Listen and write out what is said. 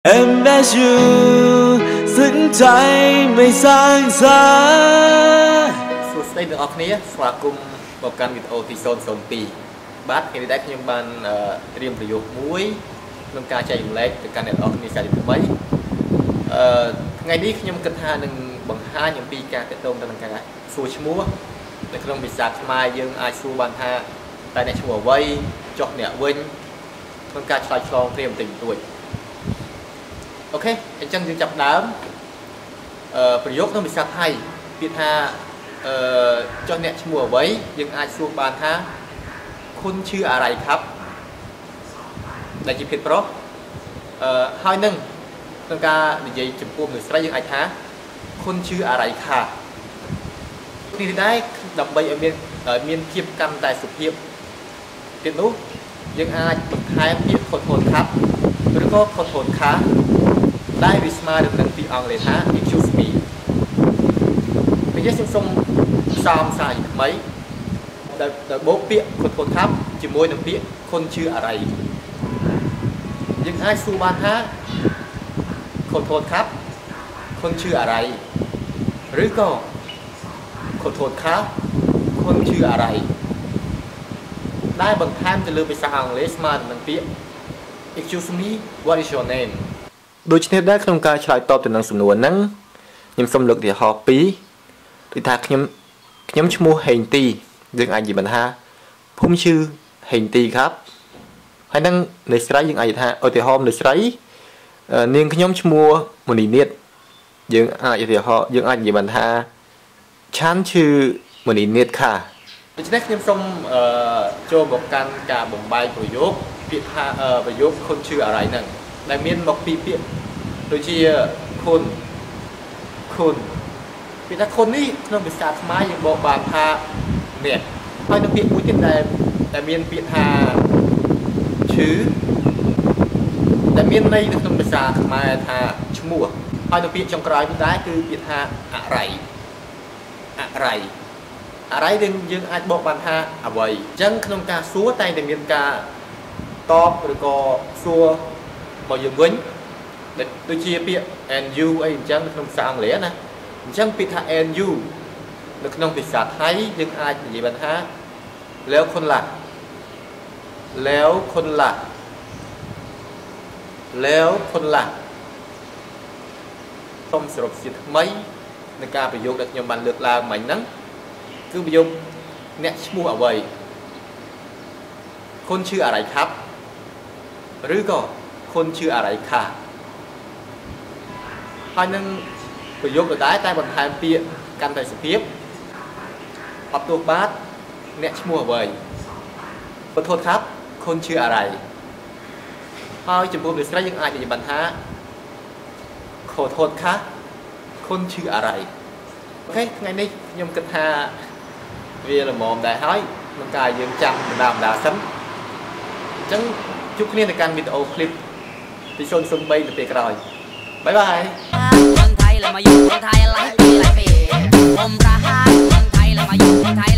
MSU ซึ้งใจไม่สร้างสรรค์ សួស្តីទាំងអស់គ្នាស្វាគមន៍មកកាន់វីដេអូទី002បាទថ្ងៃនេះដែរខ្ញុំបានត្រៀមប្រយោគមួយក្នុងការចែករំលែកទៅកាន់អ្នកទាំងអស់គ្នាសាជាថ្មីអឺថ្ងៃនេះខ្ញុំគិតថានឹងបង្ហាញអំពីការទាក់ទងទៅនឹងការសួរឈ្មោះនៅក្នុងភាសាខ្មែរយើងអាចសួរបានថាតើអ្នកឈ្មោះអ្វីចុះអ្នកវិញក្នុងការឆ្លើយឆ្លងគ្នាបន្តិចបន្តួចអូខេអញ្ចឹងយើងចាប់ដើមអឺប្រយោគក្នុងភាសាថៃពាក្យថាអឺចុះអ្នកឈ្មោះអ្វីយើងអាចសួរបានថាคุณชื่ออะไรครับដែលជាភេទប្រុសអឺហើយនឹងក្នុងការនិយាយចំពោះមនុស្សស្រីយើងអាចថាคุณชื่ออะไรคะនេះដែរដើម្បីឲ្យមានភាពកាន់តែសុភាពទៀតនោះយើងអាចបន្ថែមពាក្យខុសធនครับឬក៏ខុសធនខាដែលវាស្មើនឹងពាក្យអង់គ្លេសថា excuse me ពេលនេះខ្ញុំសូមផ្សំសារជាថ្មីដែលបូកពាក្យខុសធនครับជាមួយនឹងពាក្យคุณชื่ออะไรយើងអាចសួរបានថាខុសធនครับคุณชื่ออะไรឬក៏ខុសធនខាคุณชื่ออะไรដែលបន្ថែមទៅលើភាសាអង់គ្លេសស្មើនឹងពាក្យ excuse me, what is your name ដូច្នេះដែរក្នុងការឆ្លើយតបទៅនឹងសំណួរហ្នឹងខ្ញុំសូមលើកឧទាហរណ៍ពីរដូចថាខ្ញុំឈ្មោះហេងទីយើងអាចនិយាយបានថាភូមិឈឺហេងទីครับហើយនឹងនៅស្រីយើងអាចថាឧទាហរណ៍នៅស្រីនាងខ្ញុំឈ្មោះមនីនាថយើងអាចឧទាហរណ៍យើងអាចនិយាយបានថាឆានឈឺមនីនាថค่ะដូច្នេះខ្ញុំសូមចូលមកកាន់ការបំបែកប្រយោគពាក្យថាប្រយោគคุณชื่ออะไรហ្នឹងដែលមានមកពីពាក្យដូចជាគុណគុណពាក្យថាគុណនេះក្នុងភាសាខ្មែរយើងបកបានថាអ្នកហើយនៅពាក្យមួយទៀតដែលមានពាក្យថាឈឺដែលមានន័យនៅក្នុងភាសាខ្មែរថាឈ្មោះហើយនៅពាក្យចុងក្រោយនេះដែរគឺពាក្យថាអរិយអរិយអរិយយើងអាចបកបានថាអ្វីអញ្ចឹងក្នុងការសួរតែងតែមានការតបឬក៏សួរមកយើងវិញដូចជាពាក្យ and you អីអញ្ចឹងនៅក្នុងភាសាអង់គ្លេសណាអញ្ចឹងពាក្យថា and you នៅក្នុងភាសាថៃយើងអាចនិយាយបានថាแล้วคนละแล้วคนละแล้วคนละសូមសរុបជាថ្មីในការប្រយោគដែលខ្ញុំបានលើកឡើងមិញហ្នឹងគឺប្រយោគអ្នកឈ្មោះអ្វីคุณชื่ออะไรครับឬក៏คุณชื่ออะไรคะហើយនឹងប្រយោគដដែលតែបន្ថែមពាក្យកាន់តែសុភាពអត់ទោសបាទអ្នកឈ្មោះអ្វីขอโทษครับคุณชื่ออะไรហើយចំពោះមនុស្សស្រីយើងអាចនិយាយបានថាขอโทษค่ะคุณชื่ออะไรអូខេថ្ងៃនេះខ្ញុំគិតថាវាល្មមដែរហើយក្នុងការយើងចាំបណ្ដាសិនអញ្ចឹងជួបគ្នានៅកាន់វីដេអូឃ្លីបទី003នៅពេលក្រោយបាយបាយ คนไทยแล้วมาอยู่เมืองไทยหลายปีหลายปีผมรักคนไทยแล้วมาอยู่เมืองไทย